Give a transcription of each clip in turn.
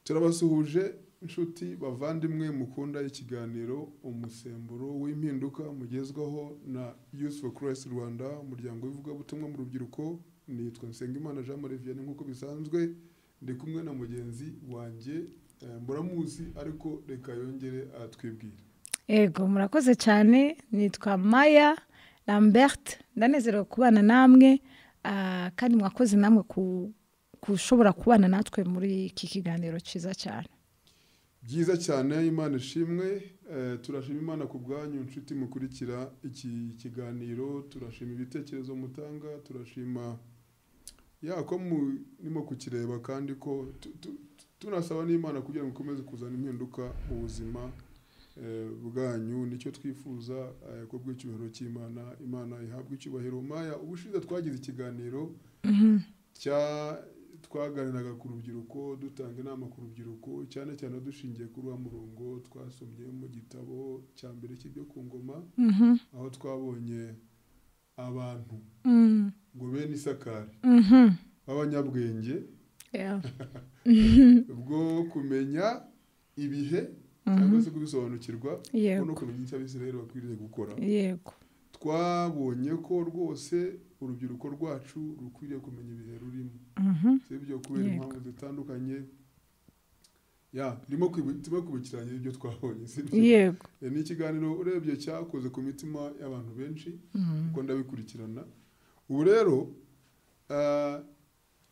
Turabasuhuje inshuti bavandimwe mukunda ikiganiro Umusemburo w'Impinduka mugezwaho na Youth for Christ Rwanda, umuryango w'ivugabutumwa mu rubyiruko. Nitwa Nsengimana Jean Marie Vianney, nk'uko bisanzwe ndi kumwe na mugenzi wanjye, muramuzi ariko reka yongere atwibwire. Ego, murakoze cyane. Nitwa Maya Lambert, ndanezerewe kubana namwe, kandi mwakoze namwe kushobora kubana natwe muri iki kiganiro cyiza cyane. Byiza cyane, Imana ishimwe. Turashima Imana ku bwanyu inshuti mukurikira iki kiganiro, turashima ibitekerezo mutanga, turashima ya ko murimo kukireba, kandi ko tunasaba n'Imana kugira ngo ikomeze kuzana impinduka mu buzima bwanyu. Nicyo twifuza ko bw'icyubahiro cy'Imana, Imana ihabwa icyubahiro. Maya, ubushize twagize ikiganiro cya twaganiraga ku rubyiruko, dutanga inama ku rubyiruko, cyane cyane dushingiye kuri wa murongo twasomye mu gitabo cya mbere cy'ibyo ku ngoma, aho twabonye abantu ngo bene Isakari b'abanyabwenge bwo kumenya ibihe cyangwa se kubisobanukirwa no kumenya icyo Abisirayeli bakwiriye gukora. Twabonye ko rwose urubyiruko rwacu rukwiriye kumenya ibihe rurimo, sibyo? Kubera impamvu zitandukanye, ya ndimo kwibukiranya ibyo twabonye, sibyo? Yego. Ni ikiganiro urebye cyakoze ku mitima y'abantu benshi, kuko ndabikurikirana. Ubu rero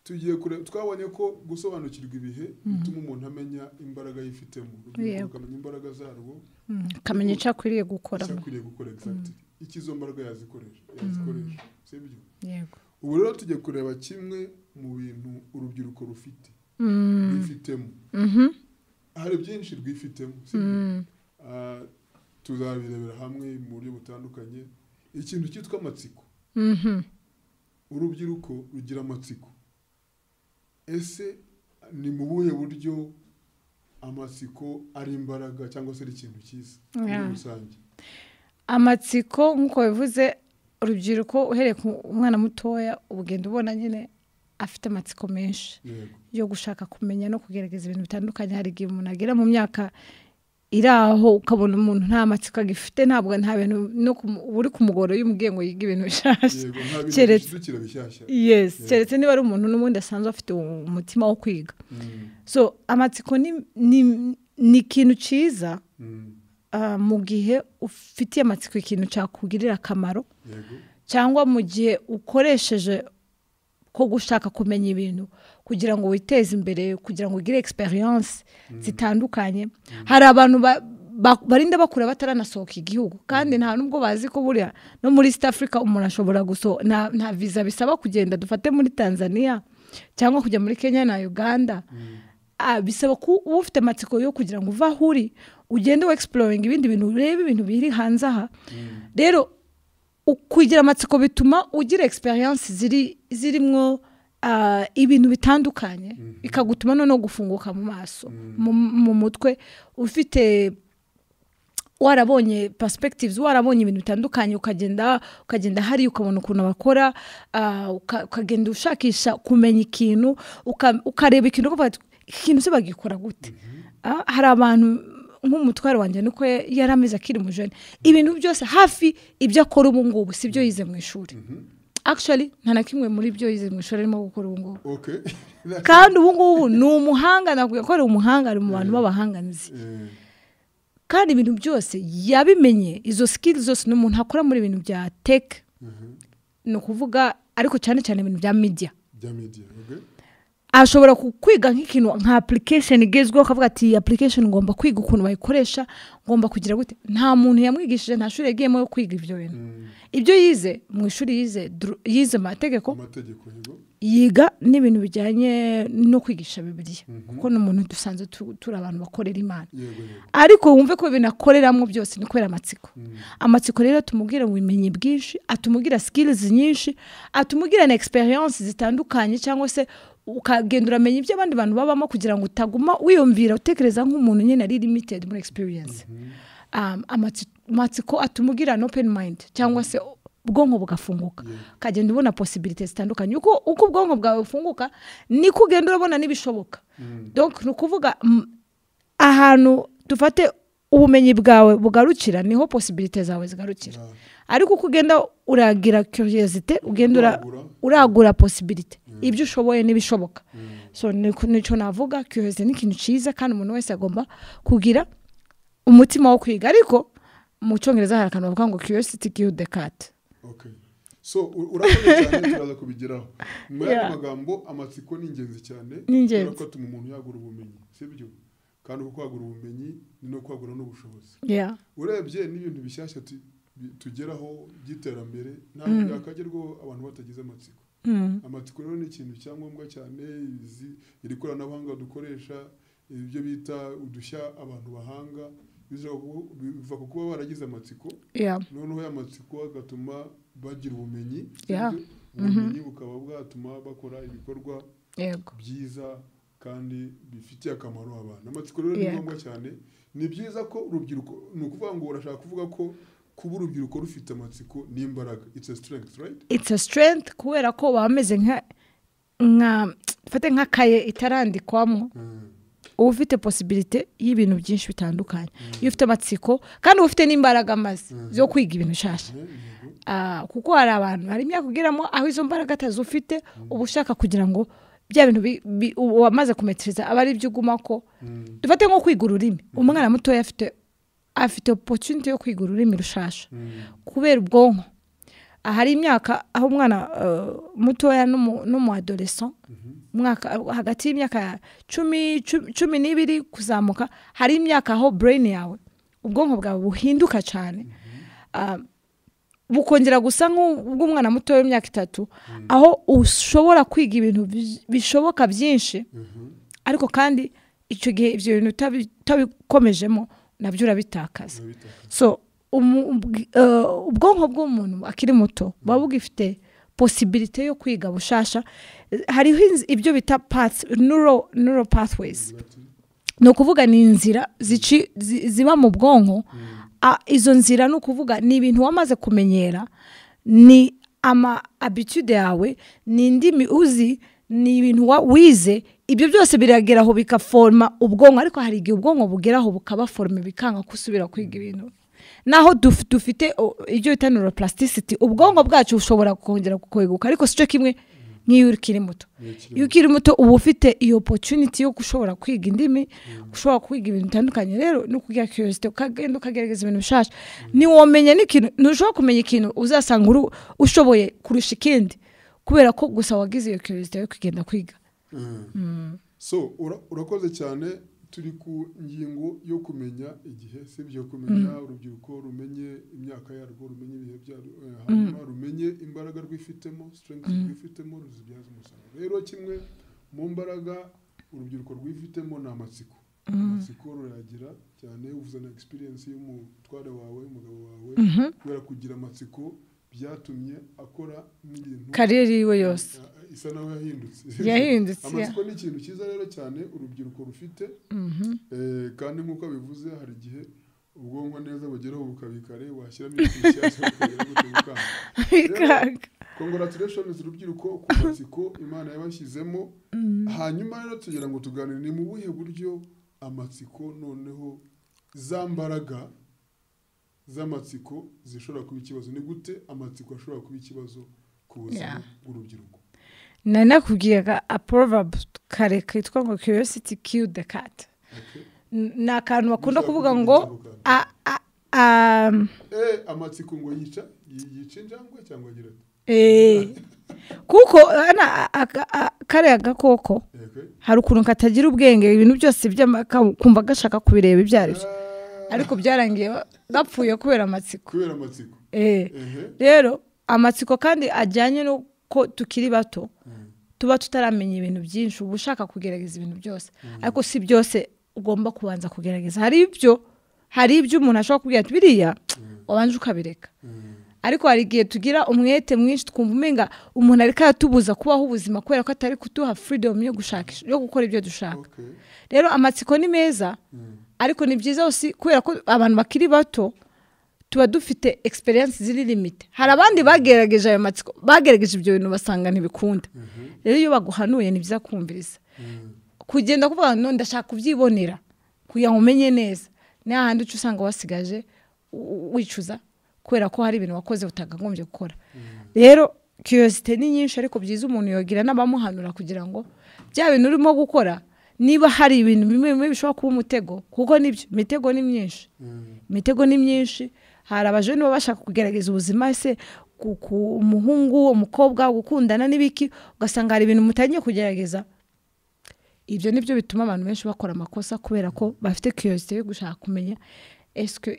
tugiye kure, twabonye ko gusobanukirwa ibihe bituma umuntu amenya imbaraga yifitemo, urubyiruko rukamenya imbaraga zarwo, akamenya icyo akwiriye gukora. Icyo akwiriye gukora, exactly, icyo izo mbaraga yazikoresha, sibyo? Yego. Ubu rero tugiye kureba kimwe mu bintu urubyiruko rufite, rwifitemo. Hari byinshi rwifitemo, sibyo? Tuzabirebera hamwe mu buryo butandukanye. Ikintu cyitwa amatsiko. Urubyiruko rugira amatsiko. Ese ni mu buhe buryo amatsiko ari imbaraga cyangwa se ari ikintu cyiza muri rusange? Amatsiko, nk'uko bivuze, urubyiruko uhereye ku mwana mutoya ugenda ubona nyine afite amatsiko menshi yo gushaka kumenya no kugerageza ibintu bitandukanye. Hari igihe umuntu agera mu myaka iri aho ukabona umuntu nta matsiko agifite, ntabwo nta bintu no uri kumugora iyo umubwiye ngo yige ibintu bishyashya. Yego, nta bintu Keretse bishidukira bishyashya. Yes, keretse niba ari umuntu n'ubundi asanzwe afite umutima wo kwiga. So amatsiko ni ikintu cyiza mu gihe ufitiye amatsiko ikintu cyakugirira akamaro, cyangwa mu gihe ukoresheje ko gushaka kumenya ibintu kugira ngo witeze imbere, kugira ngo ugire experience zitandukanye. Hari abantu barinda bakura bataranasohoka igihugu, kandi nta nubwo bazi ko buriya no muri East Africa umuntu ashobora nta visa bisaba kugenda. Dufate muri Tanzania cyangwa kujya muri Kenya na Uganda, bisaba ko uba ufite amatsiko yo kugira ngo uve aho uri ugende we exploring ibindi bintu, urebe ibintu biri hanze aha. Rero kugira amatsiko bituma ugira experience zirimwo ibintu bitandukanye, bikagutuma noneho gufunguka mu maso, mu mutwe, ufite warabonye perspectives, warabonye ibintu bitandukanye, ukagenda hari ukabona ukuntu bakora, ukagenda ushakisha kumenya ikintu, ukareba ikintu ukavuga ati, iki kintu se bagikora gute? Hari abantu nk'umutwaro wanjye nuko yari ameze akiri mujene, ibintu byose hafi ibyo akora ubu ngubu si byo yize mu ishuri. Actually nta na kimwe muri byo yize mu ishuri arimo gukora ubu ngubu. Kandi ubu ngubu ni umuhanga, nakubwiye ko ari umuhanga, ari mu bantu b'abahanga nzi. Kandi ibintu byose yabimenye, izo skills zose ni umuntu akora muri ibintu bya tech, ni ukuvuga ariko cyane cyane ibintu bya media. Bya media, okay. Ashobora kwiga nk'ikintu nka application igezweho, akavuga ati iyi application ngomba kwiga ukuntu bayikoresha, ngomba kugira gute. Nta muntu yamwigishije, nta shuri yagiyemo yo kwiga ibyo bintu. Ibyo yize mu ishuri, yize amategeko, Amategeko, yego. yiga n'ibintu bijyanye no kwigisha Bibiliya, kuko ni umuntu dusanzwe turi abantu bakorera Imana. yego yego Ariko wumve ko ibintu akoreramo byose ni kubera amatsiko. Amatsiko rero atumubwira ubumenyi bwinshi, atumubwira skills nyinshi, atumubwira na experience zitandukanye, cyangwa se ukagenda uramenya ibyo abandi bantu babamo kugira ngo utaguma wiyumvira utekereza nk'umuntu nyine ari limited muri experience. Amatsiko atumugira an open mind, cyangwa se Ubwonko bugafunguka, ukagenda ubona possibilités zitandukanye. Uko ubwonko bwawe bufunguka, niko ugenda urabona n'ibishoboka. Donc ni ukuvuga ahantu dufate ubumenyi bwawe bugarukira, niho possibilités zawe zigarukira. Ariko uko ugenda uragira curiosité, ugenda uragura possibilité, ibyo ushoboye n'ibishoboka. So nicyo navuga, curiosité ni ikintu cyiza, kandi umuntu wese agomba kugira umutima wo kwiga. Ariko mu Cyongereza hari akantu bavuga ngo "Curiosity killed the cat." Okay. So urakoze cyane, turaza kubigeraho. Mu yandi magambo, amatsiko ni ingenzi cyane, Ni ingenzi. kubera ko atuma umuntu yagura ubumenyi, sibyo? Kandi uko kwagura ubumenyi ni no kwagura n'ubushobozi. Urebye n'ibintu bishyashya tugeraho by'iterambere, ntabwo byakagerwaho abantu batagize amatsiko. Amatsiko rero ni ikintu cyangombwa cyane. Iri koranabuhanga dukoresha, ibyo bita udushya abantu bahanga, biva ku kuba baragize amatsiko. Noneho ya matsiko agatuma bagira ubumenyi, sibyo? Ubumenyi bukaba bwatuma bakora ibikorwa byiza kandi bifitiye akamaro abantu. Amatsiko rero ni ngombwa cyane. Ni byiza ko urubyiruko, ni ukuvuga ngo urashaka kuvuga ko kuba urubyiruko rufite amatsiko ni imbaraga, it's a strength, right? It's a strength, kubera ko baba bameze nka fate nk'akaye itarandikwamo. Uba ufite possibilité y'ibintu byinshi bitandukanye iyo ufite amatsiko, kandi uba ufite n'imbaraga maze zo kwiga ibintu bishasha. Kuko hari abantu, hari imyaka ugeramo aho izo mbaraga atazufite, uba ushaka kugira ngo bya bintu wamaze kumetiriza aba ari byo uguma ko. Dufate nko kwiga ururimi, umwana mutoya afite opportunity yo kwiga ururimi rushasha kubera ubwonko. Hari imyaka aho umwana mutoya n'umu adolescent, umwaka hagati y'imyaka 12 kuzamuka, hari imyaka aho brain yawe, ubwonko bwawe buhinduka cyane, bukongera gusa nk'ubw'umwana muto w'imyaka 3, aho ushobora kwiga ibintu bishoboka byinshi. Ariko kandi icyo gihe ibyo bintu utabikomejemo, nabyo urabitakaza. Urabitakaza. So ubwonko bw'umuntu akiri muto buba bugifite possibilité yo kwiga bushasha. Hariho ibyo bita paths, neuro pathways. Ni ukuvuga ni inzira ziba mu bwonko. Izo nzira ni ukuvuga ni ibintu wamaze kumenyera, ni ama habitude yawe, ni indimi uzi, ni ibintu wize. Ibyo byose birageraho bikaforma ubwonko. Ariko hari igihe ubwonko bugeraho bukaba formé, bikanga gusubira kwiga ibintu. Naho dufite ibyo bita neuroplasticity, ubwonko bwacu bushobora kongera kweguka, ariko si cyo kimwe nk'iyo ukiri muto. Iyo ukiri muto uba ufite iyo opportunity yo gushobora kwiga indimi, ushobora kwiga ibintu bitandukanye. Rero no kugira curiosity, ukagenda ukagerageza ibintu bishasha, ntiwomenya n'ikintu, ntushobora kumenya ikintu uzasanga uri ushoboye kurusha ikindi, kubera ko gusa wagize iyo curiosity yo kugenda kwiga. So urakoze cyane. Turi ku ngingo yo kumenya igihe, si ibyo? Kumenya urubyiruko rumenye imyaka yarwo, rumenye ibihe byarwo, hanyuma rumenye imbaraga rwifitemo, strength rwifitemo, ruzibyaza umusaruro. Rero kimwe mu mbaraga urubyiruko rwifitemo ni amatsiko. Amatsiko rurayagira cyane. Uvuze na experience y'umutware wawe, umugabo wawe, kubera kugira amatsiko byatumye akora n'ibintu carrière yiwe yose isa naho yahindutse. Yahindutse. Amatsiko ni ikintu cyiza rero cyane urubyiruko rufite. Kandi nk'uko bivuze, hari igihe ubwonko neza bugeraho bukabikare, washyiramo ibintu bishyashya bukagera gute, bukanga. Bikanga. Congratulations urubyiruko ku matsiko Imana yabashyizemo. Hanyuma rero tugira ngo tuganire ni mu buhe buryo amatsiko, noneho za mbaraga z'amatsiko zishobora kuba ikibazo. Ni gute amatsiko ashobora kuba ikibazo ku buzima bw'urubyiruko? Nari nakubwiye a proverb kare kitwa ngo "Curiosity killed the cat." Ni akantu bakunda Ushaka kuvuga kuvuga ngo iki ako kantu? Amatsiko ngo yica injangwe cyangwa agira ati Kuko kariya gakoko hari ukuntu katagira ubwenge, ibintu byose kumva gashaka kubireba ibyo ari byo. Ariko byarangiye gapfuye kubera amatsiko. Kubera amatsiko. Rero amatsiko kandi ajyanye n'uko tukiri bato, tuba tutaramenya ibintu byinshi, uba ushaka kugerageza ibintu byose. Ariko si byose ugomba kubanza kugerageza. Hari ibyo umuntu ashobora kubwira ati biriya wabanje ukabireka. Ariko hari igihe tugira umwete mwinshi, twumva umenga umuntu ariko aratubuza kubaho ubuzima kubera ko atari kuduha freedom yo gushakisha, yo gukora ibyo dushaka. Rero amatsiko ni meza, ariko ni byiza aussi kubera ko abantu bakiri bato Tuba dufite experience ziri limite. Hari abandi bagerageje ayo matsiko, bagerageje ibyo bintu basanga ntibikunda. Rero iyo baguhanuye ni byiza kumviriza. Kugenda kuvuga ngo ndashaka kubyibonera kugira ngo umenye neza, ni hahandi uca usanga wasigaje wicuza kubera ko hari ibintu wakoze utakagombye gukora. Rero curiosity ni nyinshi, ariko byiza umuntu yogira n'abamuhanura kugira ngo bya bintu urimo gukora, niba hari ibintu bimwe bimwe bishobora kuba umutego, kuko nibyo imitego ni myinshi. Imitego ni myinshi. Hari abajene baba bashaka kugerageza ubuzima, ese ku umuhungu, umukobwa, gukundana n'ibiki, ugasanga hari ibintu mutangiye kugerageza. Ibyo nibyo bituma abantu benshi bakora amakosa, kubera ko bafite curiosity yo gushaka kumenya est-ce que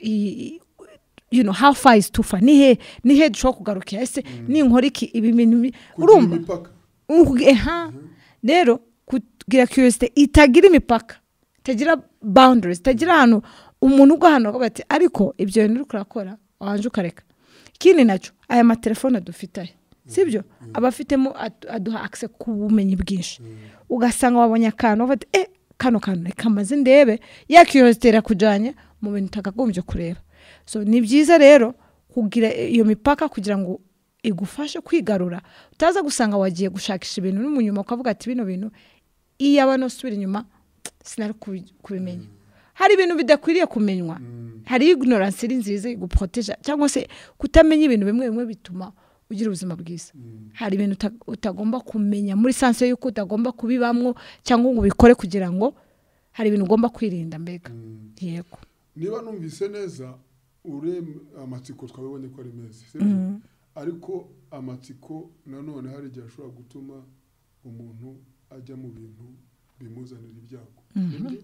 you know how far is too far, nihe nihe dushobora kugarukira, ese ninkora iki ibi bintu Kugira urumva imipaka. Rero kugira curiosity itagira imipaka, itagira boundaries, itagira ahantu umuntu ugwa ahantu akavuga ati ariko ibyo bintu uri kurakora wanje ukareka. Ikindi nacyo, aya matelefone dufite aya, sibyo, aba afitemo aduha access ku bumenyi bwinshi. Ugasanga wabonye akantu uvuga ati kano kantu reka maze ndebe, ya curiosity irakujyanye mu bintu utakagombye kureba. So ni byiza rero kugira iyo mipaka kugira ngo igufashe kwigarura, utaza gusanga wagiye gushakisha ibintu n'umunyuma ukavuga ati bino bintu iyaba nosubira inyuma sinari kubimenya. Hari ibintu bidakwiriye kumenywa, hari ignorance iri nziza iguproteja, cyangwa se kutamenya ibintu bimwe bimwe bituma ugira ubuzima bwiza. Hari ibintu utagomba kumenya muri sense yuko utagomba kubibamwo cyangwa ngo ubikore, kugira ngo hari ibintu ugomba kwirinda mbega. Yego. Niba numvise neza, ure amatsiko twabibonye ko ari meza, sibyo? Ariko amatsiko nanone hari igihe ashobora gutuma umuntu ajya mu bintu bimuzanira ibyago, sibyo?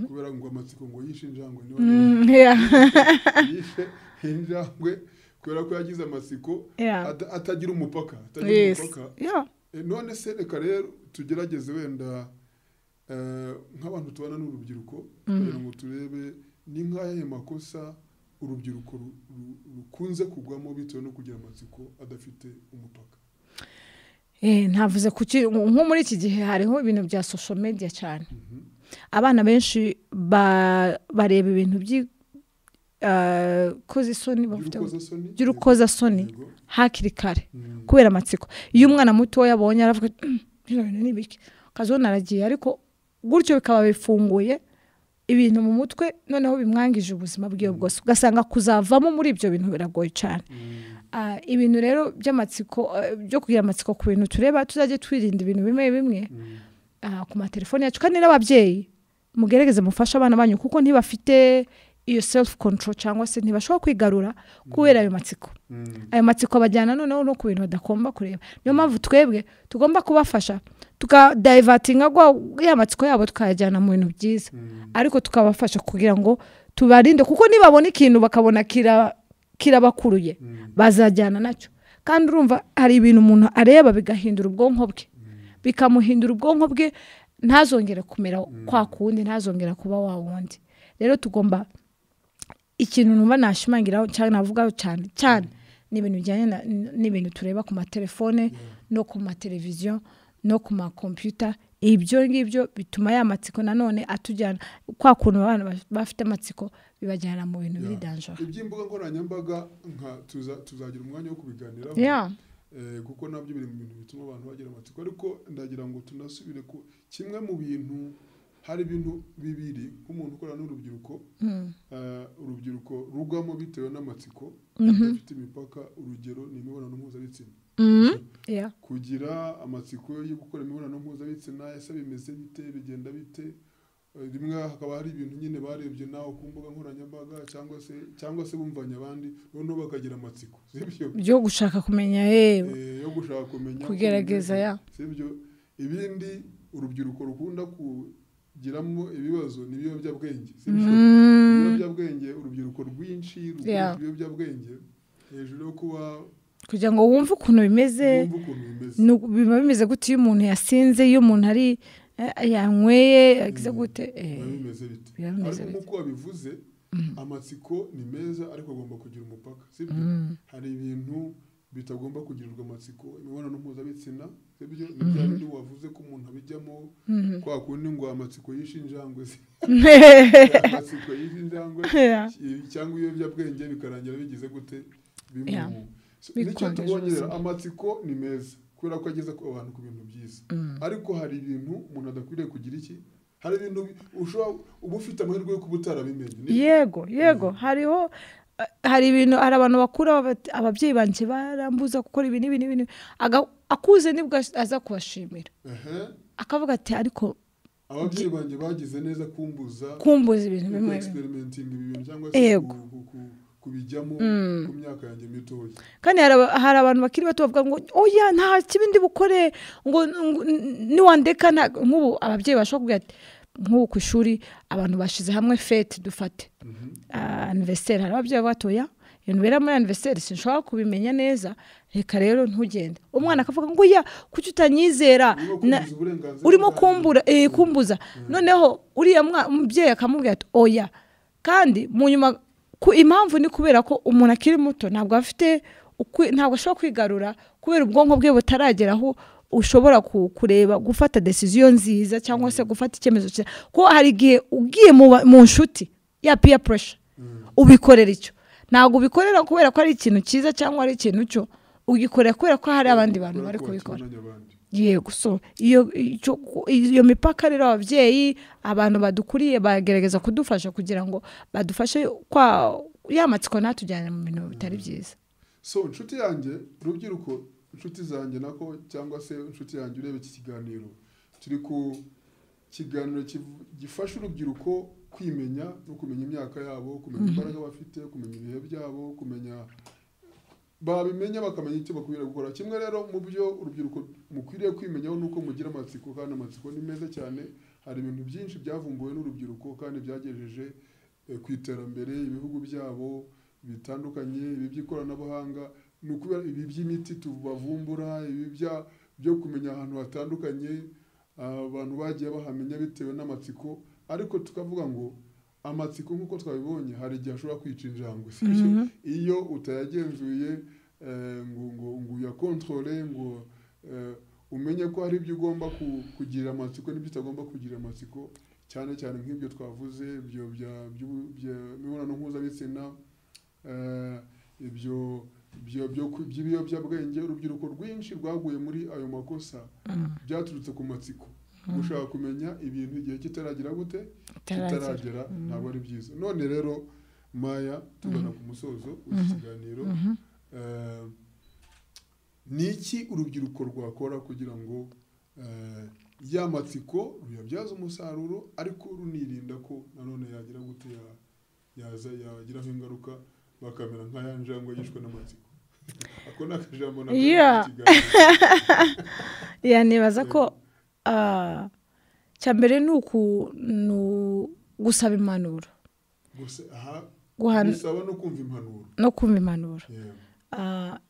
Kubera ngo amatsiko ngo yishe injangwe, niba yishe injangwe kubera ko yagize amatsiko atagira umupaka, atagira umupaka. None se reka rero tugerageze wenda nk'abantu tubana n'urubyiruko, kugira ngo turebe ni nk'ayahe makosa urubyiruko rukunze kugwamo bitewe no kugira amatsiko adafite umupaka. Ntavuze kuki nko muri iki gihe hariho ibintu bya social media cyane. Abana benshi bareba ibintu by'kozisoni, bafite By'urukozasoni? by'urukozasoni hakiri kare kubera amatsiko. Iyo umwana mutoya abonye aravuga ati, bino bintu ni ibiki, ukazibona aragiye, ariko gutyo bikaba bifunguye ibintu mu mutwe, noneho bimwangije ubuzima bwiwe bwose, ugasanga kuzavamo muri ibyo bintu biragoye cyane. Ibintu rero by'amatsiko, byo kugira amatsiko ku bintu tureba, tuzajye twirinda ibintu bimwe bimwe ku matelefone yacu. Kandi n'ababyeyi mugerageze mufashe abana banyu, kuko ntibafite iyo self control, cyangwa se ntibashobora kwigarura kubera ayo matsiko. Ayo matsiko abajyana noneho no ku bintu badagomba kureba. Niyo mpamvu twebwe tugomba kubafasha, tukadivertinga ya matsiko yabo, tukayajyana mu bintu byiza, ariko tukabafasha kugira ngo tubarinde, kuko nibabona ikintu bakabona kirabakuruye, bazajyana nacyo. Kandi urumva hari ibintu umuntu areba bigahindura ubwonko bwe, bikamuhindura ubwonko bwe, ntazongere kumera kwa kundi, ntazongera kuba wa wundi. Rero tugomba, ikintu numva nashimangiraho cyane, navugaho cyane cyane, ni ibintu bijyanye n'ibintu tureba ku matelefone no ku mateleviziyo no ku makompiyuta. Ibyo ngibyo bituma ya matsiko nanone atujyana kwa kuntu abana bafite amatsiko, bibajyana mu bintu biri danger. Iby'imbuga nkoranyambaga nka tuzagira umwanya wo kubiganiraho, kuko nabyo biri mu bintu bituma abantu bagira amatsiko. Ariko ndagira ngo tunasubire ku kimwe mu bintu, hari ibintu bibiri nk'umuntu ukorana n'urubyiruko, urubyiruko rugwamo bitewe n'amatsiko adafite imipaka. Urugero ni imibonano mpuzabitsina. Kugira amatsiko yo gukora imibonano mpuzabitsina, ese bimeze bite, bigenda bite? Rimwe hakaba hari ibintu nyine barebye nawe ku mbuga nkoranyambaga, cyangwa se bumvanye abandi, noneho bakagira amatsiko, sibyo? Byo gushaka kumenya yewe. Yo gushaka kumenya uko Kugerageza, bimeze, ya. sibyo? Ibindi urubyiruko rukunda kugiramo ibibazo ni ibiyobyabwenge, sibyo? Ibiyobyabwenge, urubyiruko rwinshi rukoresha ibiyobyabwenge hejuru yo kuba kugira ngo wumve ukuntu bimeze, wumve ukuntu bimeze. Biba bimeze gute iyo umuntu yasinze, iyo umuntu ari yanyweye, yagize gute? Biba bimeze bite? Biba bimeze Ariko bite? nk'uko wabivuze, amatsiko ni meza ariko agomba kugira umupaka, sibyo? Hari ibintu bitagomba kugirirwa amatsiko, imibonano mpuzabitsina, sibyo? Ni bya bindi wavuze ko umuntu abijyamo kwa kundi ngo amatsiko yishe injangwe, amatsiko yishe injangwe cyangwa ibiyobyabwenge bikarangira bigize gute bimu. Nicyo tubonye, amatsiko ni meza kubera ko ageza ku abantu ku bintu byiza, ariko hari ibintu umuntu adakwiriye kugira iki, hari ibintu ushobora uba ufite amahirwe yo kuba utarabimenye. Yego yego, hariho hari ibintu, hari abantu bakura ababyeyi banje barambuza gukora ibi n'ibi n'ibi, akuze nibwo aza kubashimira akavuga ati ariko ababyeyi banje bagize neza kumbuza ibintu bimwe, experimenting ibintu cyangwa se kubijyamo ku myaka yanjye mitoya. Kandi hari abantu bakiri bato bavuga ngo oya nta kibindi bukore ngo niwandeka, nk'ubu ababyeyi bashobora kuvuga ati nk'ubu ku ishuri abantu bashize hamwe fete dufate anniversaire, hari ababyeyi batoya ibintu bera muri anniversaire sinshobora kubimenya neza, reka rero ntugende. Umwana akavuga ngo oya kuki utanyizera, urimo kumbura kumbuza. Noneho uriya mubyeyi akamubwira ati oya, kandi mu nyuma impamvu ni kubera ko umuntu akiri muto ntabwo afite ntabwo ashobora kwigarura kubera ubwonko bwe butarageraho ushobora kureba gufata decision nziza cyangwa se gufata icyemezo cyiza, ko hari igihe ugiye mu nshuti ya peer pressure ubikorera icyo, ntabwo ubikorera kubera ko ari ikintu cyiza cyangwa ari ikintu cyo ugikorera kubera ko hari abandi bantu bari kubikora. Yego, so iyo mipaka rero ababyeyi abantu badukuriye bagerageza kudufasha kugira ngo badufashe kwa ya matsiko natujyane mu bintu bitari byiza. So inshuti yanjye rubyiruko, inshuti zanjye nako cyangwa se inshuti yanjye urebe iki kiganiro, turi ku kiganiro gifasha urubyiruko kwimenya no kumenya imyaka yabo, kumenya imbaraga bafite, kumenya ibihe byabo, kumenya babimenya bakamenya icyo bakwiriye gukora. Kimwe rero mu byo urubyiruko mukwiriye kwimenyaho nuko mugira amatsiko, kandi amatsiko ni meza cyane. Hari ibintu byinshi byavumbuwe n'urubyiruko kandi byagejeje ku iterambere ibihugu byabo bitandukanye, ibi by'ikoranabuhanga, ni ukubera ibi by'imiti tubavumbura, ibi byo kumenya ahantu hatandukanye abantu bagiye bahamenya bitewe n'amatsiko. Ariko tukavuga ngo amatsiko nk'uko twabibonye hari igihe ashobora kwica injangwe iyo utayagenzuye ngo uyakontorore, ngo umenye ko hari ibyo ugomba kugira amatsiko n'ibyo utagomba kugira amatsiko, cyane cyane nk'ibyo twavuze ibyo by'imibonano mpuzabitsina, ibyo by'ibiyobyabwenge. Urubyiruko rwinshi rwaguye muri ayo makosa byaturutse ku matsiko, gushaka kumenya ibintu igihe kitaragira gute, kitaragera, ntabwo ari byiza. None rero Maya, tugana ku musozo w'iki kiganiro, ni iki urubyiruko rwakora kugira ngo ya matsiko ruyabyaze umusaruro, ariko runirinda ko nanone yagira gute, yagiraho ingaruka bakamera nka ya njangwe yishwe n'amatsiko? Ako ni akajambo nako. Nibaza ko cyambere ni gusaba impanuro, gusaba no kumva impanuro, no kumva impanuro.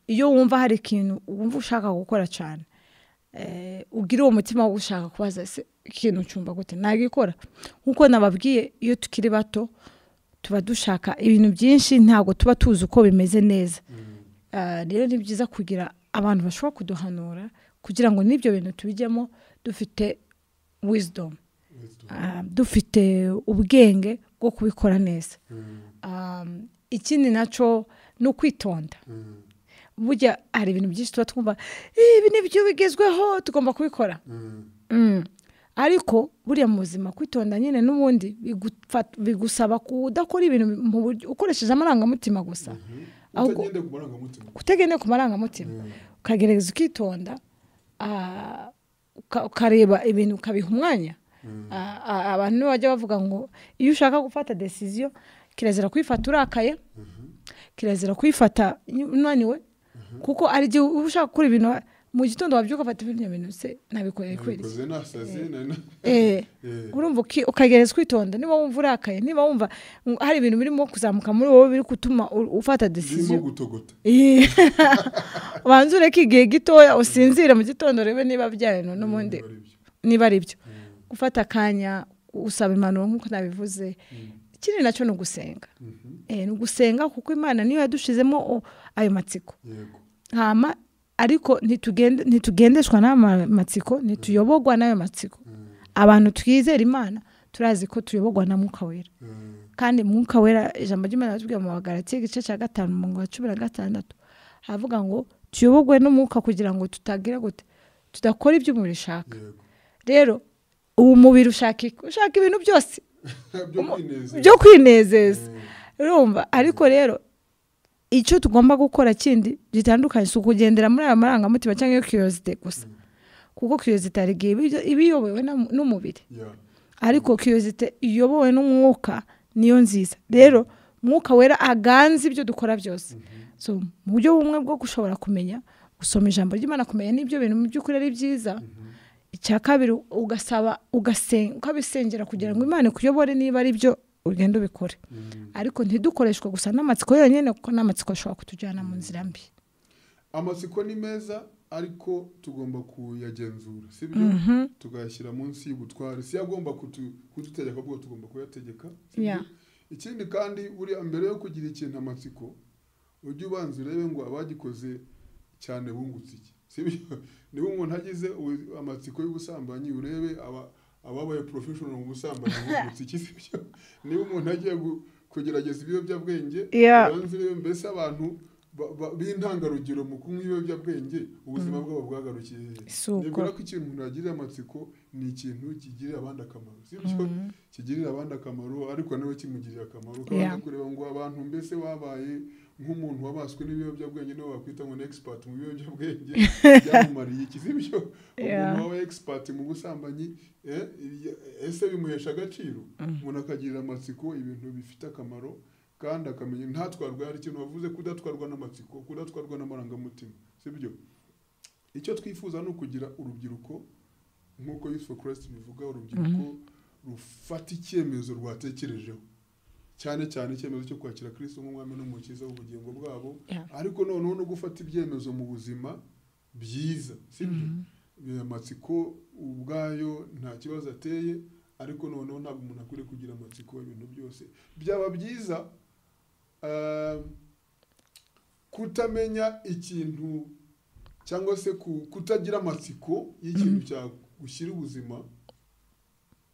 Iyo wumva hari ikintu wumva ushaka gukora cyane, ugira uwo mutima wo gushaka kubaza se ikintu cyumva gute nagikora. Nkuko nababwiye, iyo tukiri bato tuba dushaka ibintu byinshi, ntabwo tuba tuzi uko bimeze neza. Rero ni byiza kugira abantu bashobora kuduhanura kugira ngo n'ibyo bintu tubijyemo dufite wisdom, dufite ubwenge bwo kubikora neza. Ikindi naco ni ukwitonda. Burya hari ibintu byinshi tuba twumva ibi nibyo bigezweho tugomba kubikora, ariko buriya mu buzima kwitonda nyine n'ubundi bigusaba kudakora ibintu mu buryo ukoresheje amarangamutima gusa, kutagenda ku marangamutima, ukagerageza ukitonda, ukareba ibintu ukabiha umwanya. Abantu bajya bavuga ngo iyo ushaka gufata decision kirazira kwifata urakaye, kirazira kwifata unaniwe, kuko ari gihe ushaka gukora ibintu mu gitondo wabyuka ufata ibintu bintu se nabikoreye kweri, urumva ukagereza kwitonda. Niba wumva urakaye, niba wumva hari ibintu birimo kuzamuka muri wowe biri gutuma ufata decision, ubanza ureke igihe gitoya usinzire mu gitondo urebe niba bya bintu n'ubundi niba ari byo. Gufata akanya usaba impanuro nk'uko nabivuze. Ikindi nacyo ni ugusenga, ni ugusenga kuko Imana niyo yadushizemo ayo matsiko. Hama ariko ntitugendeshwa n'amatsiko, ntituyobogwa n'ayo matsiko. Abantu twizera Imana turazi ko tuyobogwa na Mwuka Wera. Kandi Mwuka Wera, ijambo ry'Imana ritubwira mu Bagalatiya igice cya 5 umurongo wa 16, havuga ngo tuyobogwe n'Umwuka kugira ngo tutagira gute, tudakora ibyo umubiri ushaka. Rero ubu mubiri ushaka ibintu byose byo kwinezeza, urumva. Ariko rero icyo tugomba gukora kindi gitandukanye si ukugendera muri aya marangamutima cyangwa iyo curiosity gusa, kuko curiosity hari igihe iba iyobowe n'umubiri, ariko curiosity iyobowe n'umwuka niyo nziza. Rero Mwuka Wera aganza ibyo dukora byose. So mu buryo bumwe bwo gushobora kumenya gusoma ijambo ry'Imana, kumenya n'ibyo bintu mu by'ukuri ari byiza. Icya kabiri, ugasaba, ugasenga, ukabisengera kugira ngo Imana ikuyobore niba ari byo ugenda ubikore. Ariko ntidukoreshwe gusa n'amatsiko yonyine, kuko n'amatsiko ashobora kutujyana mu nzira mbi. Amatsiko ni meza, ariko tugomba kuyagenzura, sibyo? Tukayashyira munsi y'ubutware. Si agomba kudutegeka, ahubwo tugomba kuyategeka. Ikindi kandi, buriya mbere yo kugira ikintu amatsiko, ujye ubanza urebe ngo abagikoze cyane bungutse iki, sibyo? Niba umuntu agize amatsiko y'ubusambanyi, urebe ababaye professional mu busambanyi bungutse iki, sibyo? Niba umuntu agiye kugerageza ibiyobyabwenge, ubanze urebe mbese abantu b'intangarugero mu kunywa ibiyobyabwenge ubuzima bwabo bwagarukiye hehe. Nibwira ko ikintu umuntu yagirira amatsiko ni ikintu kigirira abandi akamaro, sibyo? Kigirira abandi akamaro, ariko nawe kimugirira akamaro. Ukabanza kureba ngo abantu mbese babaye nk'umuntu wabaswe n'ibiyobyabwenge niwe wakwita ngo ni expert mu biyobyabwenge, byamumariye iki, sibyo? Umuntu wabaye expert mu busambanyi, ese bimuhesha agaciro? Umuntu akagirira amatsiko ibintu bifite akamaro, kandi akamenya ntatwarwa. Hari ikintu wavuze, kudatwarwa n'amatsiko, kudatwarwa n'amarangamutima, sibyo? Icyo twifuza ni ukugira urubyiruko nk'uko Youth for Christ bivuga, urubyiruko rufata icyemezo rwatekerejeho, cyane cyane icyemezo cyo kwakira Kristo nk'umwami n'umukiza w'ubugingo bwabo, ariko noneho no gufata ibyemezo mu buzima byiza, sibyo? Amatsiko ubwayo nta kibazo ateye, ariko noneho ntabwo umuntu akwiriye kugira amatsiko ibintu byose. Byaba byiza kutamenya ikintu cyangwa se kutagira amatsiko y'ikintu cyagushyira ubuzima,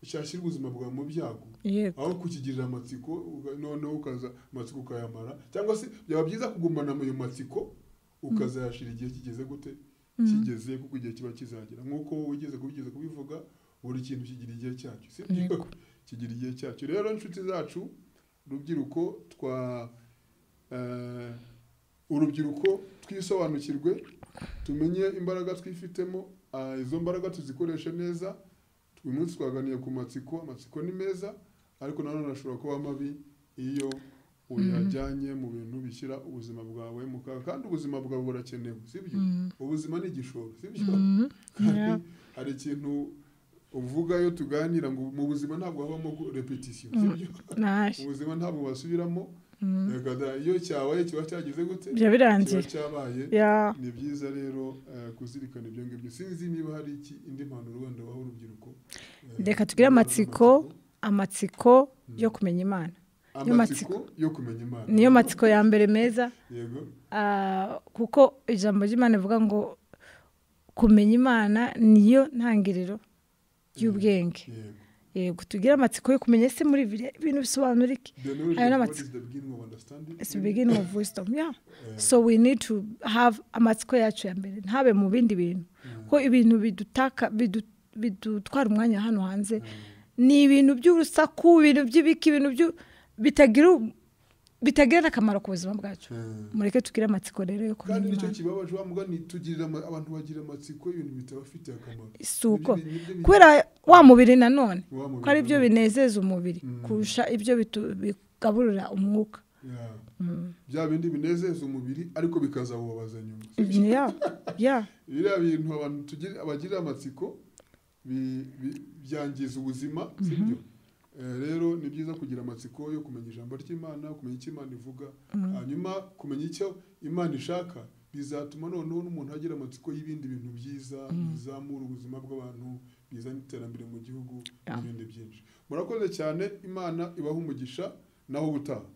cyashyira ubuzima bwawe mu byago, aho kukigirira amatsiko noneho ukaza amatsiko ukayamara. Cyangwa se byaba byiza kugumana ayo matsiko ukazayashira igihe kigeze gute, kigeze, kuko igihe kiba kizagera. Nk'uko wigeze kubivuga, buri kintu kigira igihe cyacyo, sibyo? Kigira igihe cyacyo. Rero inshuti zacu rubyiruko, urubyiruko twisobanukirwe, tumenye imbaraga twifitemo, izo mbaraga tuzikoreshe neza. Uyu munsi twaganiye ku matsiko. Amatsiko ni meza, ariko nanone ashobora kuba mabi iyo uyajyanye mu bintu bishyira ubuzima bwawe mu kaga. Kandi ubuzima bwawe burakenewe, sibyo? Ubuzima ni igishoro, sibyo? Kandi hari ikintu uvuga iyo tuganira ngo mu buzima ntabwo habamo repetition, sibyo? Ubuzima ntabwo basubiramo. Iyo cyabaye kiba cyagize gute, birangiye, cyabaye. Ni byiza rero kuzirikana ibyo ngibyo. Sinzi niba hari indi mpanuro wenda waho urubyiruko. Reka tugire amatsiko yo kumenya Imana. Amatsiko yo kumenya Imana niyo matsiko ya mbere meza. Yego. Kuko ijambo ry'Imana rivuga ngo kumenya Imana niyo ntangiriro y'ubwenge. Yego, tugira amatsiko yo kumenya ese muri ibintu bisobanura iki. Ayo n'amatsiko, it's the beginning of wisdom. Yeah. So we need to have amatsiko yacu ya mbere, ntabe mu bindi bintu, ko ibintu bidutaka bidutwara umwanya hano hanze ni ibintu by'urusaku, ibintu by'ibiki, ibintu bitagira akamaro ku buzima bwacu. Mureke tugire amatsiko rero yo kumenya. Kandi nicyo kibabaje wa mugani, tugirira abantu bagira amatsiko ibintu bitabafitiye akamaro. Isuko kubera wa mubiri nanone ko ari byo binezeza umubiri kurusha ibyo bigaburira umwuka. Bya bindi binezeza umubiri ariko bikazawubabaza nyuma. Biriya bintu abantu bagira amatsiko byangiza ubuzima, sibyo? Rero ni byiza kugira amatsiko yo kumenya ijambo ry'Imana, kumenya icyo Imana ivuga, hanyuma kumenya icyo Imana ishaka bizatuma noneho n'umuntu agira amatsiko y'ibindi bintu byiza bizamura ubuzima bw'abantu, bizana iterambere mu gihugu n'ibindi byinshi. Murakoze cyane, Imana ibahe umugisha, naho ubutaha.